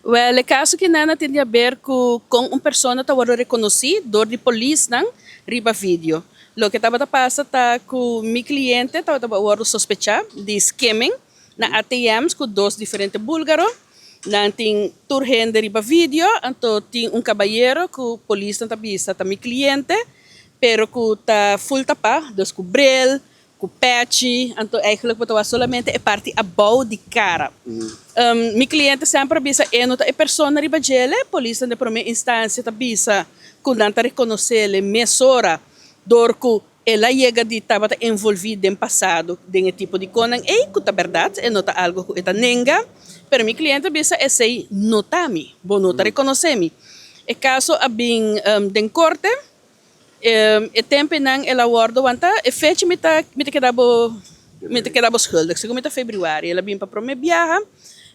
Wel, e kaso kinan a tin di haber ku kon un persona ta wòrdu rekonosí dor di polisnan riba video. Loke tabata pasa ta ku mi kliente tabata wòrdu sospechá di skimming na ATM's ku dos diferente búlgaro. Nan tin tur hende riba video, anto tin un kabayero ku polisnan ta bisa ta mi kliente, pero ku ta ful tapá, dus ku bril, ku pechi, anto eigenlijk bo ta wak solamente e parti abou di kara. Mi kliente semper a bisa e no ta e persona riba djele, polisnan den prome instansia ta bisa ku nan ta rekonosele mesora dor ku el a yega di tabata envolvi den pasado den e tipo di konan ei, ku ta bèrdat, e no ta algu ku e ta nenga, pero mi kliente a bisa esei no ta mi, bo no ta rekonosé mi. E kaso a bin den korte. E tempenan el a wordo wanta e fecha mi ta mi ta keda bo mi ta keda bo schuldig segun mi ta februari el a bin pa prome biaha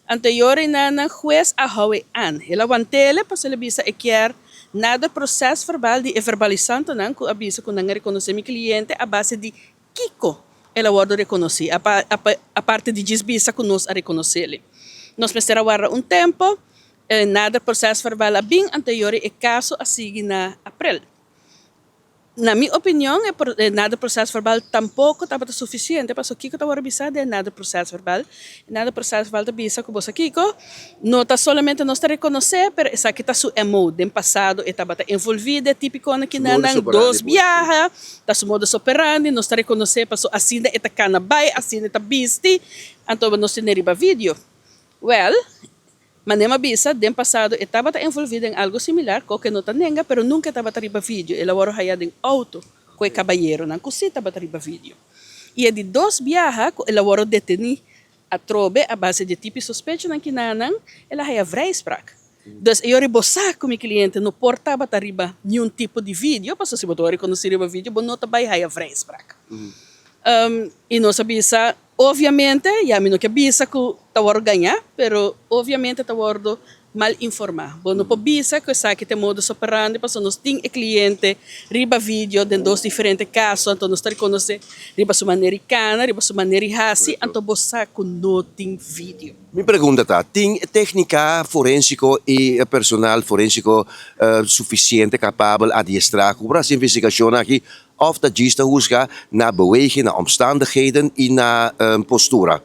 anto e ora einan nan hues a hou e an el a wantele pasobra el a bisa e kier nader proces verbal di e verbalisantonan ku a bisa ku nan a rekonosé mi kliente a base di kiko el a wordo rekonosí aparte di djis bisa ku nos a rekonosele nos mester a warda un tempo. E nader procesverbaal a bin anterior y e caso a sigui na april. Na mi opinion e nader procesverbaal tampoco tabata suficiente pasobra kico ta worde bisa den e nader procesverbaal? E nader procesverbaal ta bisa cu bo sa kico no ta solamente nos ta reconoce pero esaki ta su MO. Den pasado e tabata envolvi den e tipiconan kinanan dos biaha, ta su modus operandi, nos ta reconoce pasobra asina e ta cana bay, asina e ta bisti, anto nos tene riba video. Well, Manera mi a bisa, den pasado e tabata envolví den algo similar, koke no ta nenga, pero nunka e tabata riba video. El a wòrdu hayá den outo ku e kabayeronan ku sí tabata riba video. I e di dos biaha ku el a wòrdu detení atrobe a base di e tipi sospechonan kinanan, el a haya vrijspraak. Dus e yori bo sa ku mi kliente no por tabata riba niun tipo di video, pasobra si bo ta wòrdu rekonosí riba video bo no ta bai haya vrijspraak. I nos a bisa. Obviamente, ya mi no ke bisa ku ta wòrdu gañá, pero obviamente ta wòrdu mal informá. Bo no por bisa ku esaki ta e modus operandi pasobra nos tin e kliente riba video den dos diferente kaso, anto nos ta rekonosé riba su manera di kana, riba su manera di hasi, anto bo sa ku no tin video. Mi pregunta ta, tin e téknika forensiko i e personal forensiko sufisiente kapabel adiestrá ku por hasi investigashon aki Of ta djis ta husga na beweging, na omstandigheden i na postura?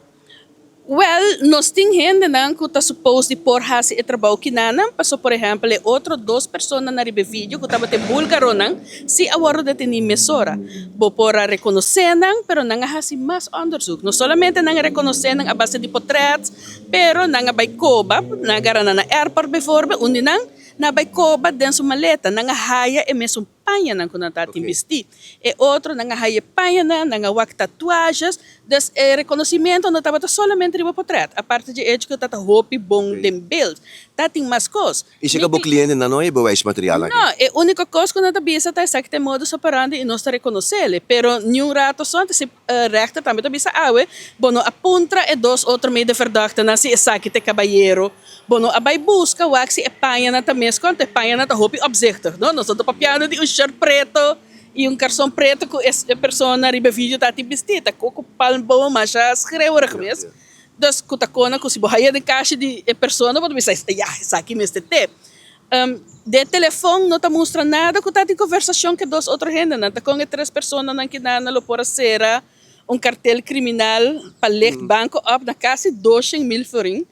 Wel, nos tin hendenan ku ta supos di por hasi e trabou kinanan, paso por ehèmpel e otro dos personanan riba e video ku tabata e búlgaronan si a wòrdu detení mesora. Bo por a rekonosé nan, pero nan a hasi mas òndersuk. No solamente nan a rekonosé nan a base di potrèt, pero nan a bai koba, nan a gara nan na airport bijvoorbeeld, un di nan, nan a bai koba den su maleta, nan a haya e mesun. Pañanan ku nan ta tin bistí. E otronan a haya e pañanan, nan a wak tatuajes. Dus e rekonosimiento no tabata solamente riba potrèt. Aparte dje echo ku ta ta hopi bon den beeld, ta tin mas kos. I si ka bo klientenan no a e bewijsmaterial aki? No, e úniko kos ku nan ta bisa ta esaki ta e modus operandi i nos ta rekonosele. Pero niun rato so antes e rechter tambe ta bisa awe, bo no a puntra e dos otro medeverdachten-nan si esaki ta e kabayero. Bo no a bai buska wak si e pañanan ta mes konta. E pañanan ta hopi opzichtig, no? Nos no ta papiando di un shirt preto i un karson preto ku e persona riba e video ta tin bistí. Ta koko palmboom masha schreeuwerig mes. Dus ku ta kona ku si bo haya den kashi di e persona bo ta bisa, ya, esaki mester te. Den e telefon no ta mustra nada ku ta tin konversashon ku e dos otro hendenan. Ta kon e tres personanan kinan lo por a sera un kartel kriminal pa licht banko op na kasi doshen mil florin.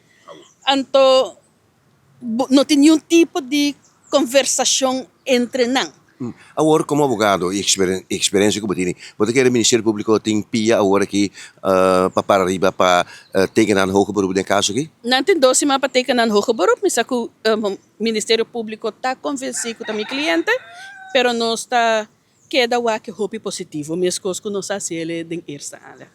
Anto no tin niun tipo di conversacion entre nan. Awor como abogado y experiencia cu bo tini, bo ta kere Ministerio Publico tin pia awor aki pa para riba pa teken nan hoger beroep den e caso aki? Nan tin dos siman pa teken nan hoger beroep. Mi sa cu Ministerio Publico ta convenci cu ta mi cliente, pero nos ta keda wak hopi positivo, mescos cu nos a haci el den eerste aanleg.